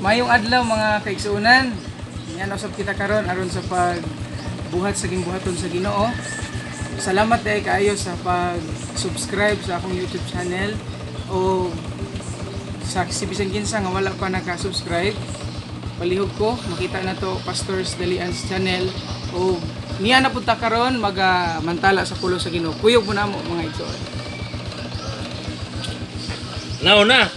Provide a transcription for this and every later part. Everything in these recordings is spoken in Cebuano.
Mayong adlaw, mga kaigsuonan. Yan usab kita karon aron sa pagbuhat sa ginbuhaton sa Ginoo. Salamat dahil kaayo sa pag-subscribe sa akong YouTube channel o sa si bisan kinsa nga wala pa naka-subscribe, palihog ko makita na to, Pastors Dalian's channel, o niya na punta karon maga mantala sa pulo sa Ginoo. Kuyog mo na mo, mga igsoon. Nauna.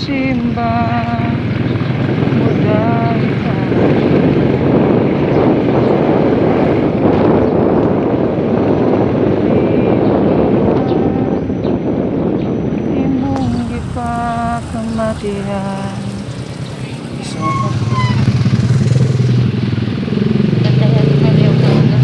Simba mo dahil ka. Imong gipakamatian. Isa pa. Bantayan kami yung kauna.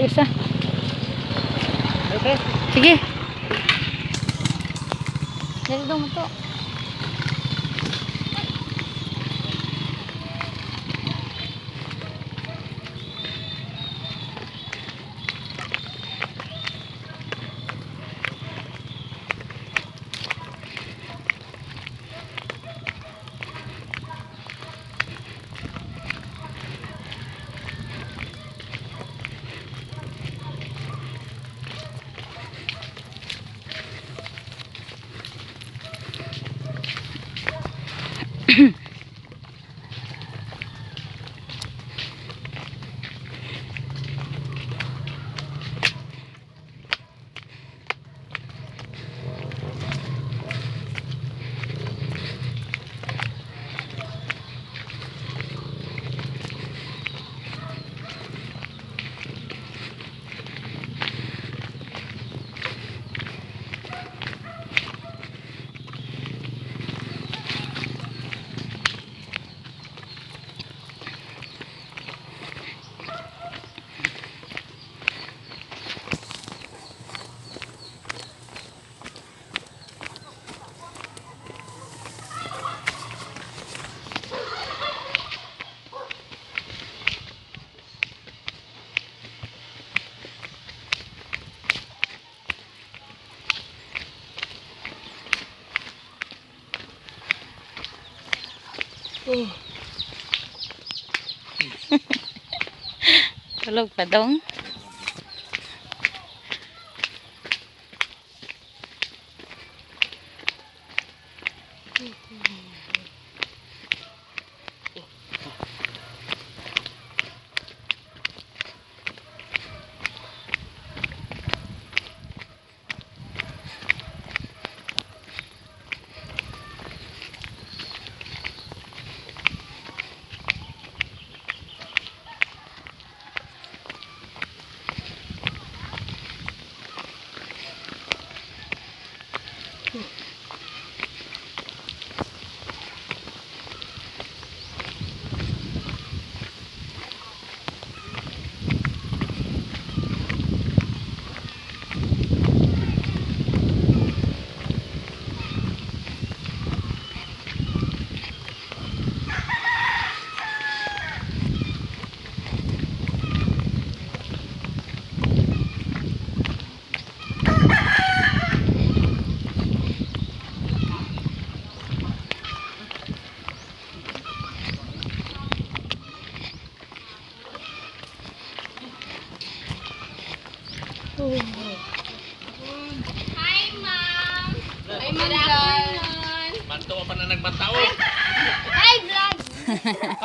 Ay, usa. Sige. Dali daw mo to. Tulog pa dong.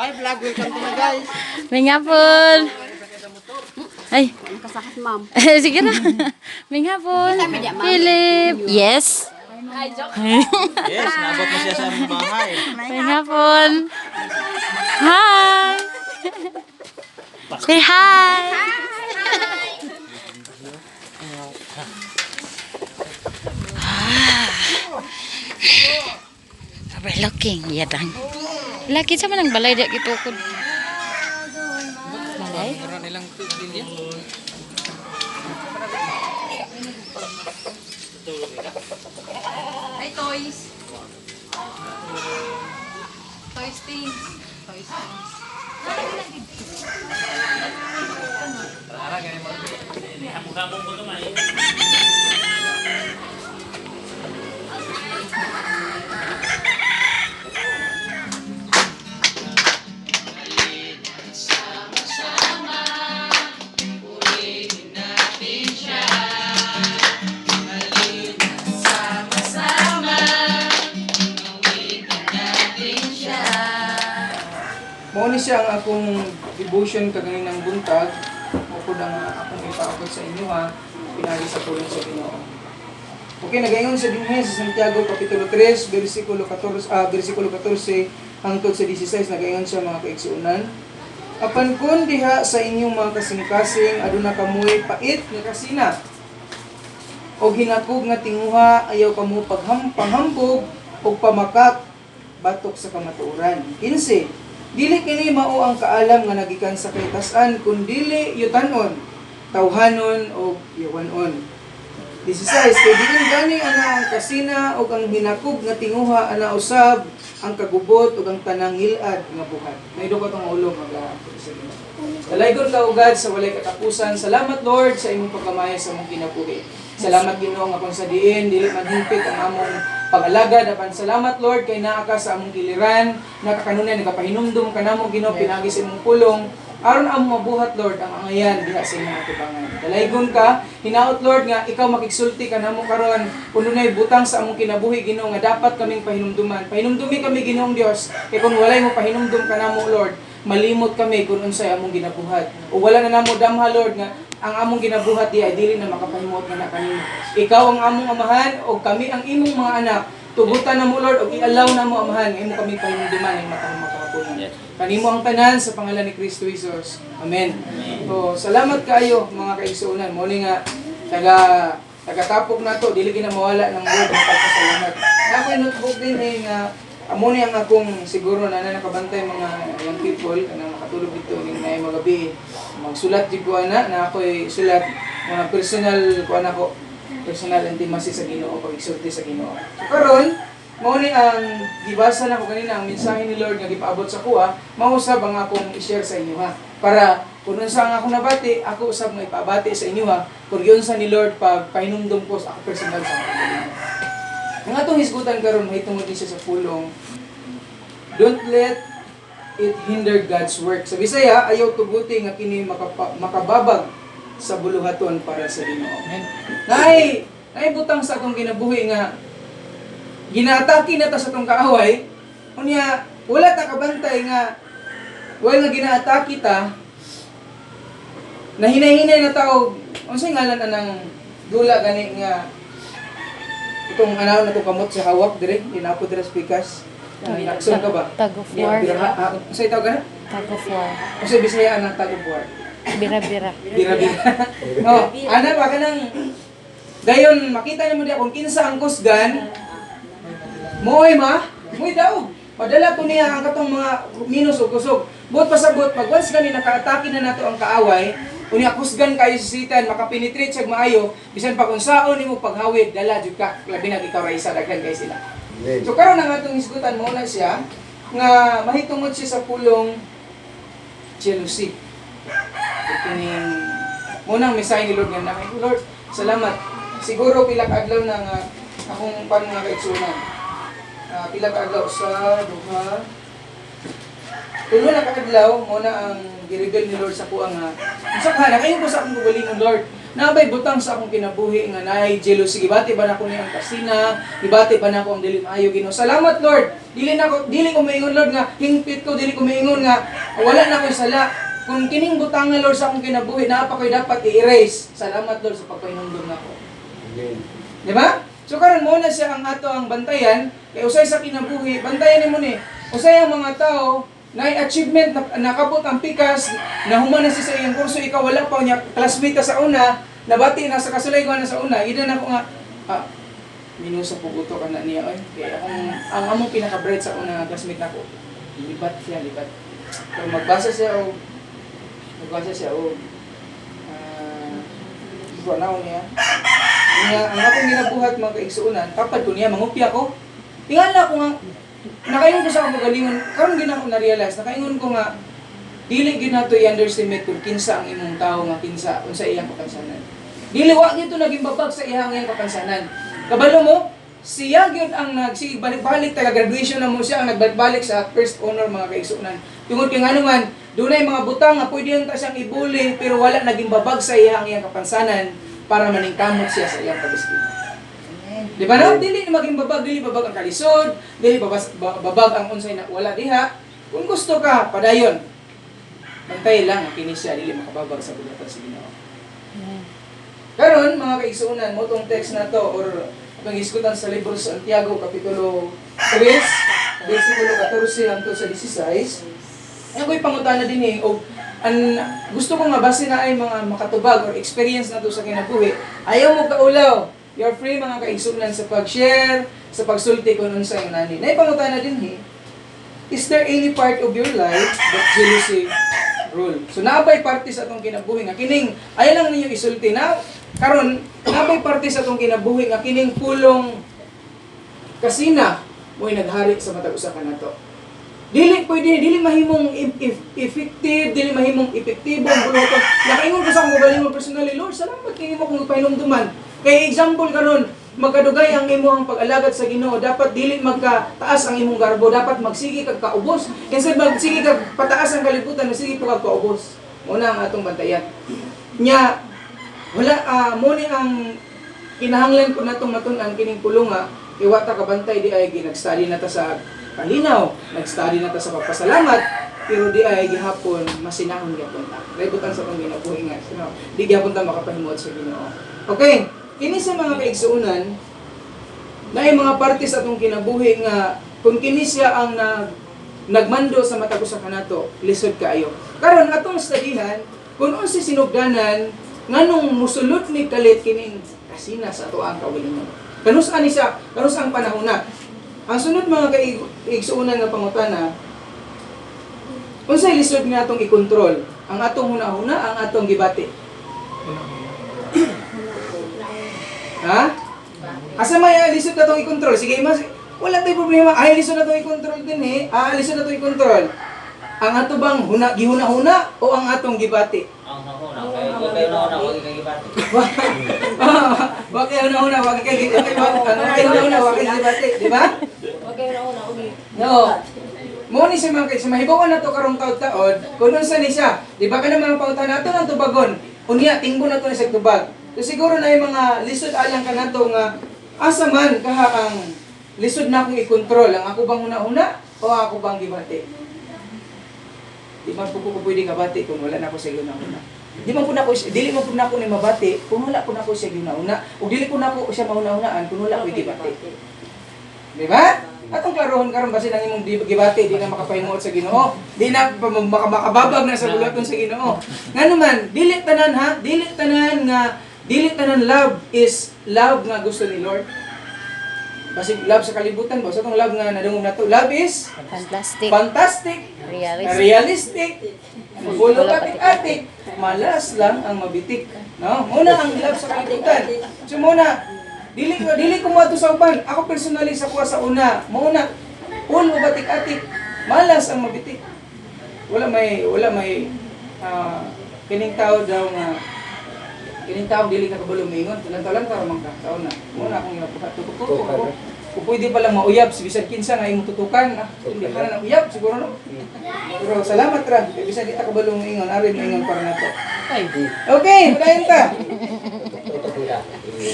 Hi vlog, welcome to my guys. May hapon. Ay. Kasakit, ma'am. Sige na. May hapon. Philip. Yes. Yes, naabot mo siya sa aming bahay. May hapon. Hi. Say hi. Overlooking, yadang. Laki sa man ang balay di gitukod. Balay? Meron nilang tilya. Ay, toys. Toys things. Toys things. Mao ni siya ang akong devotion kaganinang buntag. Mao ang akong ipaabot sa inyo ha, pinagi sa pulong sa Ginoo. Okay, nagaingon sa dinhi sa Santiago kapitulo 3 bersikulo 14 bersikulo 14 hangtod sa 16, nagaingon siya, mga kaigsuonan. Apan kun diha sa inyong mga kasing-kasing aduna kamoy pait nga kasina o hinakog nga tinguha, ayaw kamo paghambog o pamakak batok sa kamatuoran. 15. Dili kini mao ang kaalam nga nagikan sa kaytas-an, kun dili yutanon. Tawhanon o yawanon. 16, kay diin gani ana ang kasina o ang hinakog nga tinguha, ana usab ang kagubot ug ang tanang ngilad nga buhat. May ko tong ulo, mag sa Ginoo. Dalaygon ka, O God, sa walay katapusan. Salamat, Lord, sa imong pagkamaya sa among kinabuhi. Salamat, Ginoo, nga kung sa diin dili man hingpit ang among pag-alagad, apan salamat, Lord, kay naa ka sa among giliran, nakakanunay nagapahinumdum kanamo, Ginoo, pinagi sa imong pulong aron ang mabuhat, Lord, ang angayan diha sa imong atubangan. Dalaygon ka, hinaot, Lord, nga ikaw makigsulti kanamo karon kung dunay butang sa among kinabuhi, Ginoo, nga dapat kaming pahinumduman. Pahinumdumi kami, Ginoong Dios, kay kung walay mo pahinumdum kanamo, Lord, malimot kami kung unsay among ginabuhat. O wala na namo damha, Lord, nga ang among ginabuhat di ay dili na makapahimuot nga na kanimo. Ikaw ang among amahan o kami ang imong mga anak. Tugutan na mo, Lord, o i-allow na mo, Amahan, nga imo kami pahinumduman ang matang makahaponan. Yes. Kanimo ang tanan sa pangalan ni Kristo Jesus. Amen. So, salamat kaayo, mga kaigsuonan. Mo ni nga taga tagatapok na to, dili gina mawala ng word ng pagpasalamat. Na ako'y notebook din eh nga amo ni ang akong siguro na nakabantay mga young people kanang makatulog dito ning naay magabi, magsulat jud ko ana na ako'y sulat mga personal ko ana ko personal intimacy sa Ginoo, pag-exulti sa Ginoo. So karon, mao ni ang gibasa nako kanina, ang mensahe ni Lord nga gipaabot sa kuha, mao usab ang akong i-share sa inyo ha. Para kung unsa ang akong nabati, ako usab nga ipabati sa inyo ha. Kung giunsa ni Lord pag pahinumdum ko sa ako personal sa akong kagalingon. Ang atong hisgutan karon mahitungod ni siya sa pulong "Don't let it hinder God's work." Sa Bisaya, ayaw tuguti nga kini makababag sa buluhaton para sa Ginoo. Naay naay butang sa atong kinabuhi nga ginaatake na ta sa atong kaaway, unya wala ta kabantay nga while nga ginaatake ta, nahinay-hinay na tao, unsay ngalan anang dula gani nga itong anaw na to kamot sa hawak dire, dinapod dire sa pikas? Nakson ka ba? Tug of war. Bira, ah, unsay tawag ka na? Tug of war. Unsay Bisaya anang tug of war? Bira-bira. Bira-bira. Oh, ana ba kanang dayon makita nimo diya kung kinsa ang kusgan, mo'y ma, mo'y daog. Padala ko niya ang katong mga minus o kusog. Buot pasabot, pag once gani nakaatake na nato ang kaaway, unya kusgan kayo sa sitan, makapenetrate siya maayo, bisan pa kung saon nimo paghawid, dala jud ka, labi na ikaw ra isa, daghan kay sila. So karon ang atong hisgutan mo na siya nga mahitungod siya sa pulong jealousy. Kining munang mensahe ni Lord nga na, Lord, salamat. Siguro pila ka adlaw na nga akong pan mga kaigsuonan. Ah, pila ka adlaw, sa duha, tulo na ka adlaw mo na ang gi-reveal ni Lord sa kuha nga unsa ka nakaingon ko sa akong kaugalingon, Lord, nabay butang sa akong kinabuhi nga naay jealousy? Gibati ba nako ni ang kasina? Gibati ba nako ang dili maayo, Ginoo? Salamat, Lord, dili nako, dili ko maingon, Lord, nga hingpit ko, dili ko maingon nga wala na ko'y sala. Kung kining butang nga, Lord, sa akong kinabuhi naa pa ko'y dapat i-erase, salamat, Lord, sa pagpahinumdum nako. Di ba? So karon mo na siya ang ato ang bantayan kay usay sa kinabuhi, bantayan nimo ni. Usay ang mga tao na achievement na, nakabot ang pikas, nahuman na siya sa iyang kurso, ikaw wala pa niya, classmate ka sa una, nabati na sa kasulay ko na sa una, ida na ko nga ah, minusa po guto ka na niya oy. Kay akong ang among pinaka-bright sa una nga classmate nako. Libat siya, libat. Pero magbasa siya og ah, uh, na niya. Nga, ang akong ginabuhat, mga kaigsuonan, tapad ko niya, mangupya ko. Tingala ko nga, nakaingon ko sa akong kagalingon, karon gina ko na-realize, nakaingon ko nga, dili gyud nato i-underestimate kung kinsa ang imong tao nga kinsa, unsa iyang kapansanan. Dili wa gyud to naging babag sa iyang iyang kapansanan. Kabalo mo, siya gyud ang nagsige balik-balik taga graduation na mo, siya ang nagbalik-balik sa first honor, mga kaigsuonan. Tungod kay ngano man, dunay mga butang nga pwede ta siyang ibuli pero wala naging babag sa iyang iyang kapansanan para maningkamot siya sa iyang kabiskin. Di ba na? Dili na maging babag, dili babag ang kalisod, dili babag ang unsay na wala diha. Kung gusto ka, padayon. Bantay lang ang kini siya, dili makababag sa bulatan sa Ginoo. Karon, mga kaigsuonan, mo tong text na to or atong hisgutan sa libro sa Santiago kapitulo 3, versikulo 14 hangtod sa 16. Ang ako'y pangutana din eh, og an gusto ko nga base na ay mga makatubag or experience na to sa kinabuhi. Ayaw mo kaulaw. You're free, mga kaigsuonan, sa pag-share, sa pagsulti kung unsa yung nani. Nay pangutana din eh. Is there any part of your life that jealousy Rule. So naabay parte sa atong kinabuhi nga kining ay lang ninyo isulti na karon, naabay parte sa atong kinabuhi nga kining pulong kasina mo'y naghari sa matag usa kanato. Dili pwede, dili mahimong effective, dili mahimong epektibo ang buluhaton. Nakaingon ko sa akong kaugalingon personally, "Lord, salamat kay imo kung pahinumduman." Kay example karon, magkadugay ang imong pag-alagad sa Ginoo, dapat dili magkataas ang imong garbo, dapat magsige kag kaubos. Instead magsige kag pataas ang kalibutan, magsige pa kag kaubos. Mao na ang atong bantayan. Nya wala mo ni ang kinahanglan ko natong matun-an kining pulunga kay wa ta kabantay di ay ginag-study na ta sa kalinaw, nag-study na ta sa pagpasalamat, pero di ay gihapon masinahon gyapon ta. Rebutan sa atong ginabuhi nga, sino, di gyapon ta makapahimuot sa Ginoo. Okay, kini sa mga kaigsuonan, naay mga parte sa atong kinabuhi nga kung kini siya ang nagmando sa matag usa kanato, lisod kaayo. Karon atong studyhan kung unsa sinugdanan nganong musulot ni kalit kining kasina sa ato ang kaugalingon. Kanus ani siya, kanus ang panahon na. Ang sunod, mga kaigsuonan, nga pangutana, unsay lisod nga atong i-control? Ang atong hunahuna, ang atong gibati? Ha? Asa may lisod na itong i-control? Sige, mas, wala tayong problema. Ay, lisod na itong i-control din eh. Ah, lisod na itong i-control. Ang ato bang huna, gihuna-huna o ang atong gibati? Ang huna, kayo kayo na una, wag kayo gibati. Wag kayo huna-huna, wag kayo huna-huna, wag kayo gibati, di ba? Wag kayo na una, okay. No. Mo ni siya mga kay mahibaw na to karong taod-taod kung unsa ni siya. Di ba kana mga pangutan nato nang tubagon? Unya tingbo na to ni sa tubag. So siguro na yung mga lisod alang kanato nga asa man kaha ang lisod na akong i-control, ang ako bang huna-huna o ako bang gibati? Di man po ko pwede kabati kung wala na ako sa huna-huna. Di man po nako, dili man po nako ni mabati kung wala po nako sa huna-huna. Ug dili po nako siya mahuna-hunaan kung wala ko gibati. Di ba? Atong klarohon karon, basin ang imong gibati di na makapahimuot sa Ginoo. Di na makababag na sa buluhaton sa Ginoo. Ngano man, dili tanan ha, dili tanan nga dili tanan love is love nga gusto ni Lord. Basig love sa kalibutan ba? Sa atong love nga nadungog nato, love is Fantastic. fantastic, Realistic. realistic, full of atik-atik, malas lang ang mabitik. No? Muna ang love sa kalibutan. So muna, dili ko moadto sa uban. Ako personally sa kuha sa una, muna full of atik-atik, malas ang mabitik. Wala may kining tao daw nga kining tao dili ka kabalo moingon, talan-talan ka man ka tao na. Muna akong ginabuhat, tutok ako. Kung pwede pa lang mauyab, si bisan kinsa nga imong tutukan, ah, hindi ka na uyab siguro, no. Pero salamat ra, kay bisan di ta kabalo moingon, ari moingon para nato. Okay, padayon ta.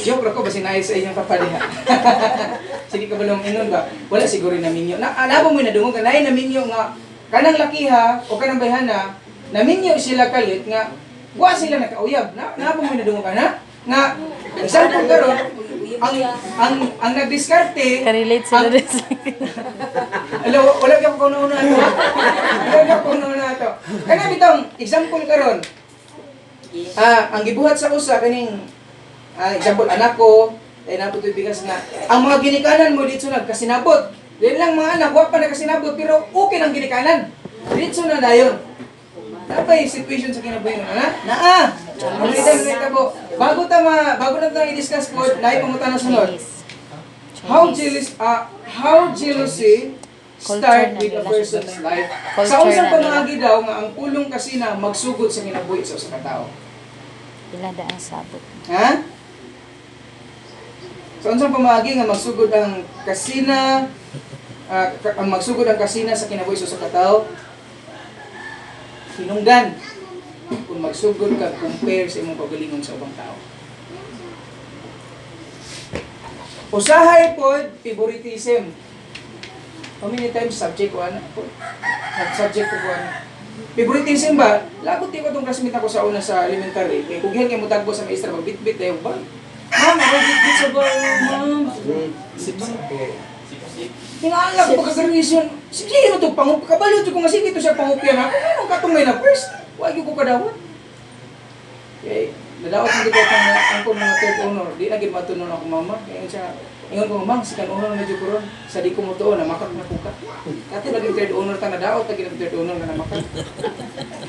Joke ra ko basin naay sa inyong kapaliha. Sige, kabalo moingon ba? Wala siguro naminyo. Na anabo mo nadungog ka naay naminyo nga kanang lakiha o kanang bayhana, naminyo sila kalit nga wa sila nakauyab. Na naabo mo nadungog ka na nga example karon ang nagdiskarte Ka-relate sila rin sa Ala, wala ka ko una to. Wala ka ko una to. Kana bitong example karon. Ah, ang gibuhat sa usa kaning example anak ko, ay napo to'y bigas nga. Ang mga ginikanan mo dito nagkasinabot. Dili lang mga anak, wa pa nagkasinabot pero okay nang ginikanan. Dito na dayon. Napay situation sa kinabuhi nga na? Naa. Ang kita bago na ta i-discuss ko, naay pangutan na sunod. Chinese. How jealousy start Culture na with a nila. person's life. Culture Sa unsang na nila. pamaagi daw nga ang pulong kasi na magsugod sa kinabuhi sa usa ka tao? Ila da ang sabot. Ha? Sa unsang pamaagi nga magsugod ang kasina ang magsugod ang kasina sa kinabuhi sa usa ka tao? Hinungdan kung magsugod ka compare sa imong kaugalingon sa ubang tao. Usahay pod favoritism. How many times subject ko ana po? Subject ko ana. Favoritism ba? Lagot di ko tong classmate ako sa una sa elementary. Kay kugyan kay mutagbo sa maestra magbitbit dayo ba? Ma'am, ako bitbit sa ba, ma'am. Tingaala ko pagka-graduation. Sige mo to pangup kabalo to ko nga sige to siya pangupyan ako. Anong katong may na first? Wa gyud ko kadawat. Okay, nadaot mo ko ang kong mga third honor. Di na gid matunon ako mama. Kaya ingon siya, ingon ko, "Ma'am, second honor na jud ko ron. Sa di ko mo tuon, namakak na ko ka." Kato lagi third honor ta, nadaot lagi ang third honor nga namakak.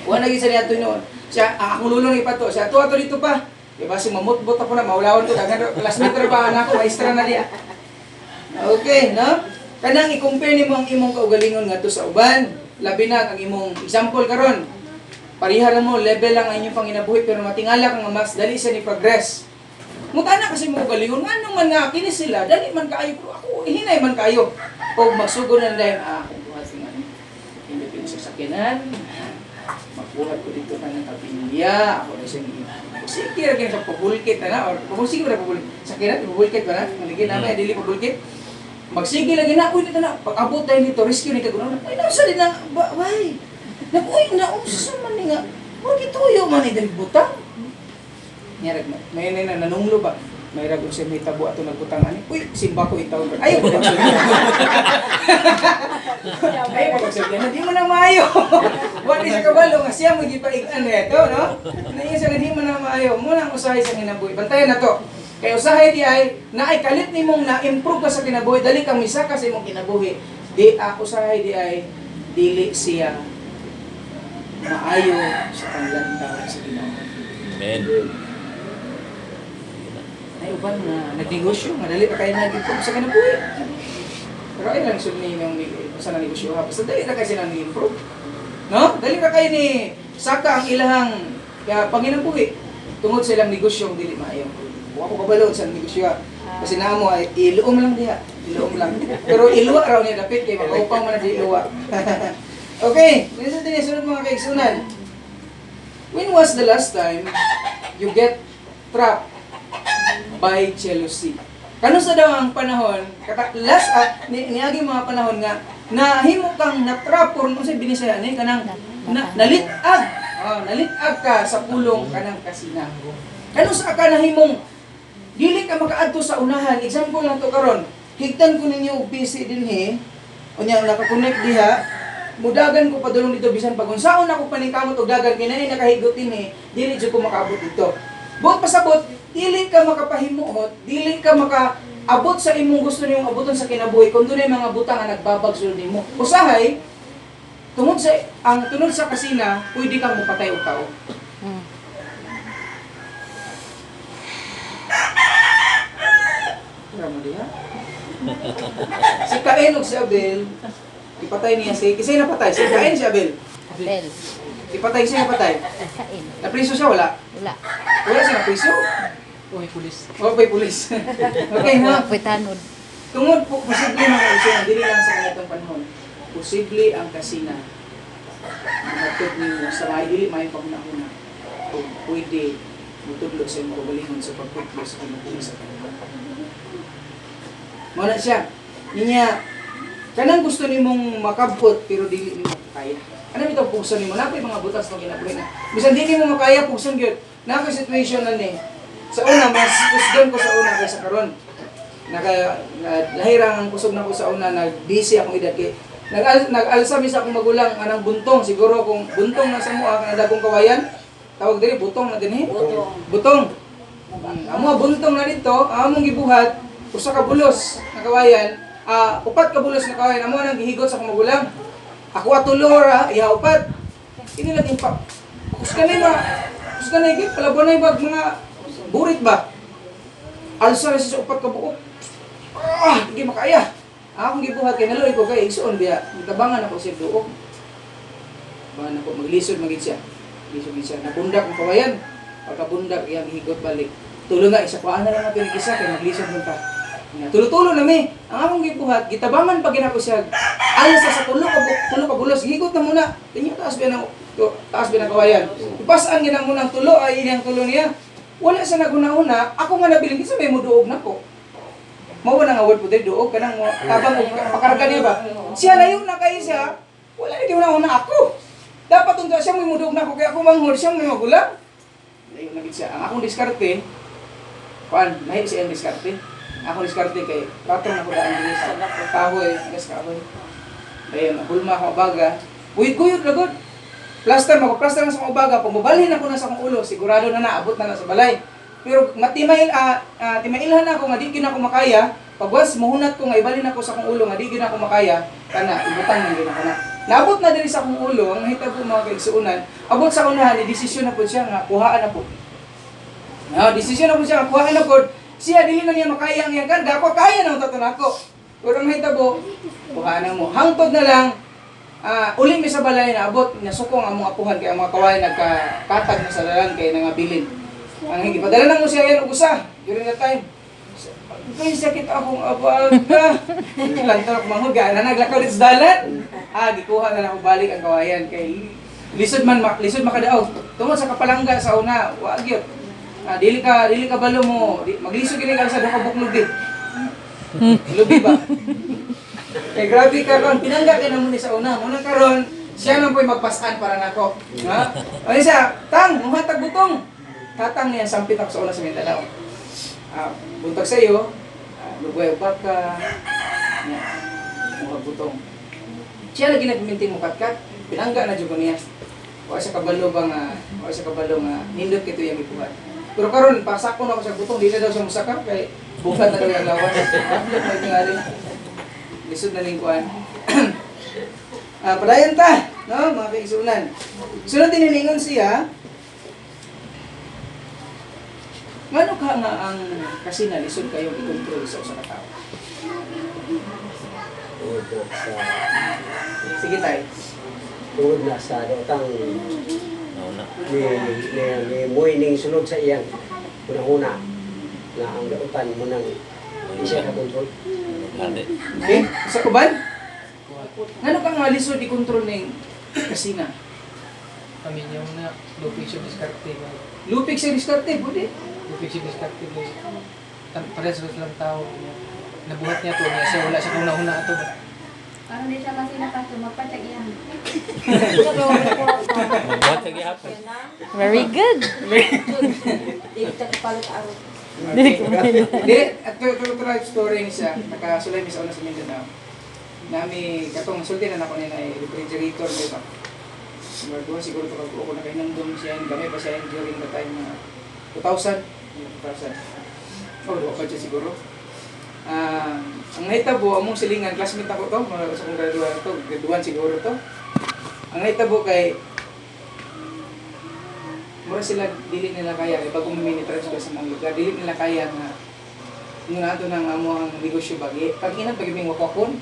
Wa na gyud sa niadto noon. Siya, akong lulo nang ipato. Siya, ato ato dito pa. Di ba, si mamutbot ako na, maulawon ko, daghan, classmate ra ba anak ko, maestra na diya. Okay, no? Kanang i-compare nimo ang imong kaugalingon ngadto sa uban. Labi na ang imong example karon. Pareha ra mo, level lang ang inyong panginabuhi pero matingala ka nga mas dali siya ni progress. Mutana kasi mo kaugalingon ngano man nga kini sila, dali man kaayo pero ako hinay man kaayo. Og magsugod na dayon akong buhat nga hindi pin sa sakyanan. Magbuhat ko dito na ng kapilya, ako na siya ni sige ra gyud sa pabulkit na or sige ra pabulkit. Sakyanan pabulkit ba na? Maligin na dili pabulkit. Magsige lagi na, uy, dito na, pag-abot tayo dito, rescue ni kagunaw na, uy, nausa din na, ba, way, naku, uy, nausa man ni nga, huwag ituyo man ni dali butang. Nyarag, may na nanunglo ba? May ragon siya may tabo ato nagbutang ani. Uy, simba ko itaw. Ayaw ko pagsulti. Ayaw ko pagsulti. Di mo na maayo. Wa di siya kabalo nga siya mo gipaig-an reto, no? Naiya siya nga di mo na maayo. Muna ang usahay sa kinabuhi. Bantayan na to. Kay usahay di ay naay kalit nimong na-improve ka sa kinabuhi, dali kang misaka sa imong kinabuhi. Di a usahay di ay dili siya maayo sa panglantaw sa Ginoo. Amen. Ay uban nga nagnegosyo nga dali pa kayo nag-improve sa kinabuhi. Pero ay lang sud ni yung sa negosyo ha. Basta dali ra kay sila ni-improve. No? Dali ra kay ni saka ang ilahang ya, panginabuhi tungod sa ilang negosyo ang dili maayo. Wa ko kabalo sa negosyo ha. Kasi naamo ay iluom lang diha, iluom lang. Pero iluwa raw niya dapit kay makaupaw man na di iluwa. Okay, minsan din sunod mga kaigsunan. When was the last time you get trapped by jealousy? Kanusa daw ang panahon, kata, last niagi mga panahon nga nahimo kang natrap or unsay binisaya ni kanang na, nalit-ag. Oh, nalit-ag ka sa pulong kanang kasina. Kanusa ka nahimong dili ka makaadto sa unahan. Example lang to karon. Higtan ko ninyo og PC dinhi. Unya naka-connect diha. Mudagan ko padulong dito bisan pag unsaon ako paningkamot og dagan kay naay nakahigot dinhi, dili jud ko makaabot dito. Buot pasabot, dili ka makapahimuot, dili ka makaabot sa imong gusto nimong abuton sa kinabuhi kung dunay mga butang nga nagbabagsol nimo. Usahay, tungod sa ang tunod sa kasina, pwede kang mopatay og tao. Wala mo diha. Si Cain ug si Abel, ipatay niya si kasi napatay si Cain si Abel. Abel. Ipatay siya napatay. Kain. Napriso siya wala. Wala. Wala siya napriso. Uy, pulis. O may pulis. Okay Wala ha. po'y tanod. Tungod po posible mga isyo, dili lang sa kanitong panahon. Posible ang kasina. Mahatod nimo sa mga dili may paghunahuna. O pwede mutudlo sa imong kaugalingon sa pagputlo sa kinabuhi sa kanila. Mao na siya. Ninya kanang gusto nimong makabot pero dili nimo kaya. Ano bitaw pugson nimo? Naa mga butas ng kinabuhi na. Bisan dili mo makaya pugson gyud. Naa koy situation na ni. Sa una mas kusgon ko sa una kaysa karon. Naka lahirang ang kusog nako sa una, nag busy akong edad kay nag nag-alsa mi sa akong magulang anang buntong siguro kung buntong na sa mua kanang dagong kawayan tawag diri butong na dinhi Butong. butong. Amo buntong na dito among gibuhat usa ka bulos na kawayan, upat ka bulos na kawayan amo nang gihigot sa akong magulang. Ako atulo ra iha upat ini lagi pa kusganay ma kusganay gid palabonay bag mga burit ba alsa ra siya sa upat ka buok. Di makaya. Akong gibuhat kay naluoy ko kay igsuon biya. Gitabangan ako siya duok. Tabangan ako maglisod magid siya. Lisod gid siya. Nabundak ang kawayan. Pagkabundak iyang higot balik. Tulo nga isa kuan na lang ato ni isa kay maglisod man ta. Nga, tulo-tulo na mi. Ang akong gibuhat, gitabangan pa ginako siya. Alsa sa tulo ka tulo ka bulos, gihigot na muna. Tinyo taas biya ng taas biya ng kawayan. Ipasaan gina muna ang tulo ay iyang tulo niya. Wala sa naguna-una, ako nga nabilin kinsa may muduog nako. Mao na nga word po diri duog kanang mo tabang og pakarga niya ba. Siya layo na kay siya. Wala na una ako. Dapat unta siya may muduog na ako kay ako manghod siya may magulang. Layo na gid siya. Ang akong diskarte kuan lahi siya ang diskarte. Ang akong diskarte kay patong na ko daan diri sa kahoy, gas kahoy. Dayon hulma ako baga. Guyod-guyod ra gud. Plaster mako plaster na sa akong baga pag mobalhin ako na sa akong ulo sigurado na naabot na na sa balay. Pero matimail timailhan ako nga di gyud ako makaya. Pag once muhunat ko nga ibalhin ako sa akong ulo nga di gyud ako makaya kana ibutang man gyud ako na. Naabot na diri sa akong ulo, ang nahitabo, mga kaigsuonan, abot sa unahan, i-desisyon na po siya nga kuhaan na po. No, desisyon na po siya nga kuhaan na po. Siya dili na niya makaya ang iyang karga, ako kaya na ang nako. Pero ang nahitabo, kuhaan na mo. Hangtod na lang, uli mi sa balay na abot, nasuko ang among apuhan kay ang mga kawayan nagkakatag na sa dalan kay nangabilin. Ang gipadala na mo siya yan og usa during that time. Kay sakit akong abaga. Lantar ako manghod na naglakaw dito sa dalan. Gikuha na lang ako balik ang kawayan kay lisod man lisod makadaog. Tungod sa kapalangga sa una, wa gyud. Dili ka balo mo, di, maglisod gini ka sa duha ka buklog di. Lubi ba? Kay grabe ka ron, pinangga kay namo ni sa una. Muna karon, siya nang po'y magpasan para nako. Ha? O siya, tang, muhatag butong. Tatang niya sampit ako sa una sa Mindanao. Buntag sa iyo, lugay og baka. Nya, muhag butong. Siya lagi nagminting mo katkat, pinangga na jud ko niya. Wa siya kabalo ba nga, wa siya kabalo nga nindot kito iyang gibuhat. Pero karon pasako na ako sa butong, di na daw siya musaka kay buhat na daw yung lawas. Hapit mo tingali. Lisod na ning kuan. Padayon ta, no, mga kaigsuonan. Sunod tinilingon siya, ngano ka nga ang kasina lisod kayo i-control sa usa ka tawo? Tungod na sa Sige tay. Tungod na sa daotang Nauna. ni moy ning sulod sa iyang hunahuna na ang dautan mo nang di siya ka-control. Hali. Okay? Sa uban? Ngano ka nga lisod i-control ning kasina? Paminyaw na, lupig siya diskarte ba? Lupig sa diskarte, pwede. Lupig siya diskarte ba? Parehas ba silang tao niya? Nabuhat niya to niya siya wala siya kung nauna ato ba? Parang di siya kasi napasok, magpatag yan. Magbuhat sa gihapon. Very good. Dili ta kapalit araw. Di, at to life story ni siya, nakasulay mi sa una sa Mindanao. Nami, katong sulti na nako niya na refrigerator, di ba? Siguro, siguro to kag ako nakahinumdum siya, gamay pa siya during the time na 2000, 2000. Oh, pa siya siguro. Ang nahitabo, among silingan, classmate ako to, mga sa kong graduan to, graduan siguro to. Ang nahitabo kay, mura sila dili nila kaya kay bago mini transfer sa mga lugar, dili nila kaya nga nga ato nang amo ang negosyo bagi pag inat pag iming wakwakon.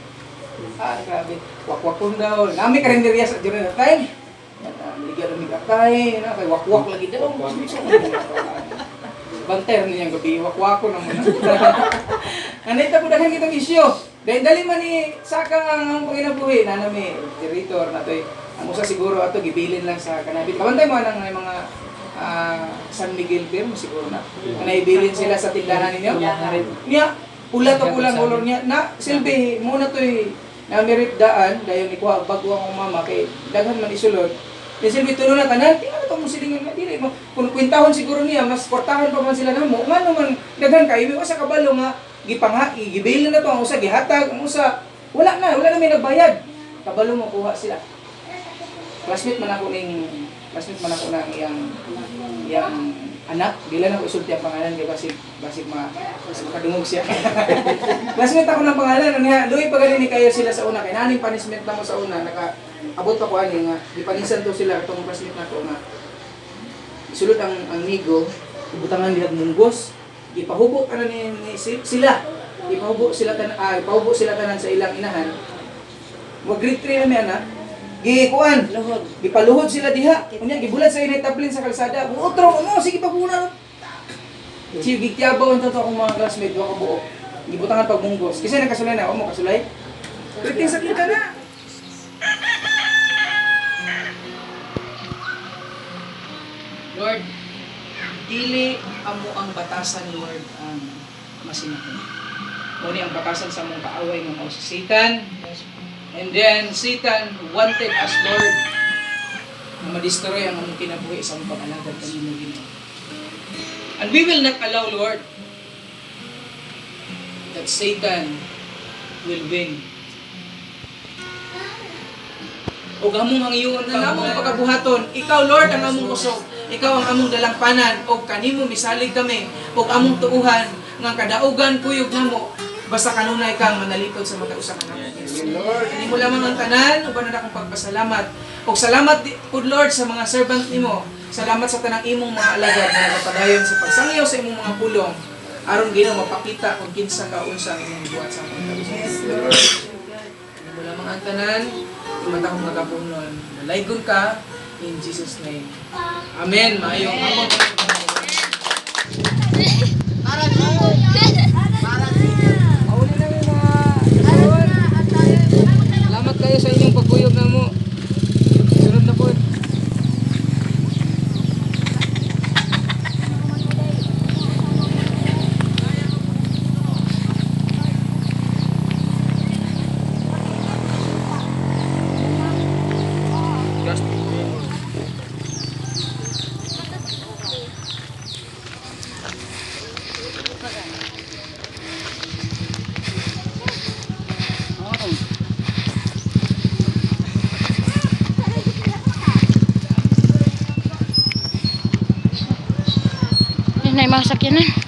Grabe, wakwakon daw nami karinderya sa during that time. Maligyan kami kakay na kay wakwak lagi daw. Banter niyang gabi wakwakon ang muna. Anita po daghan kitang isyu. Dahil dali man ni saka ang among panginabuhi na nami refrigerator na toy. Ang usa siguro ato gibilin lang sa kanabit. Kabantay mo anang mga San Miguel Beer mo siguro na. Naibilin sila sa tindahan ninyo. Niya pula to pulang color niya. Na silbi mo na toy namirit daan dayon ikuha bago akong mama kay daghan man isulod. Ni silbi tulo na tanan, di na to mo silingan nga dili mo. Kung kwintahon siguro niya mas kwartahan pa man sila namo. Ngano man daghan kayo usa ka kabalo nga gipangha gibilin na to ang usa gihatag ang usa wala na may nagbayad. Kabalo mo kuha sila. Classmate man ako ng iyang iyang anak, di lang ako isulti ang pangalan kay basig basig ma basig makadungog siya. Classmate ako ng pangalan ano niya, luoy pa gani ni kayo sila sa una kay naning punishment namo sa una naka abot pa ko ani nga gipanisan to sila atong classmate nako nga isulod ang nigo ibutangan nila og munggos gipahubo ana ni sila gipahubo sila tan ipahubo sila tanan sa ilang inahan. Mag grade 3 na mi ana gikuan Luhod. gipaluhod sila diha unya gibulat sa inay tablin sa kalsada utro mo sige pabuna. Si gigtiyabaw ang totoo akong mga classmate wa ka buok gibutangan pag munggos kasi nakasulay na mo kasulay. Kriting sa kita na. Lord, dili amo ang batasan, Lord, ang masinakon. Muni ang batasan sa among kaaway nga mao si Satan. And then Satan wanted us, Lord, na ma-destroy ang among kinabuhi sa among pag-alagad kanimo, Ginoo. And we will not allow, Lord, that Satan will win. Ug among hangyoon na among pagabuhaton, ikaw Lord ang among kusog, ikaw ang among dalangpanan, ug kanimo misalig kami, ug among tuuhan nga kadaugan kuyog namo. Basta kanunay kang manalikod sa mga usa ka namo. Lord. Nimo lamang ang tanan uban na akong pagpasalamat. Og salamat pud Lord sa mga servant nimo. Salamat sa tanang imong mga alagad na nagapadayon sa pagsangyaw sa imong mga pulong. Aron Ginoo mapakita kung kinsa ka unsa ang imong buhat sa among tabusan. Yes, Lord. Nimo lamang ang tanan, imata kong nagapunon. Nalaygon ka in Jesus name. Amen. Maayong hapon. Pauli na mi mga kasoon. Salamat kayo sa inyong pagkuyog na mo. Sunod na po. Yun na yung mga sakyanan.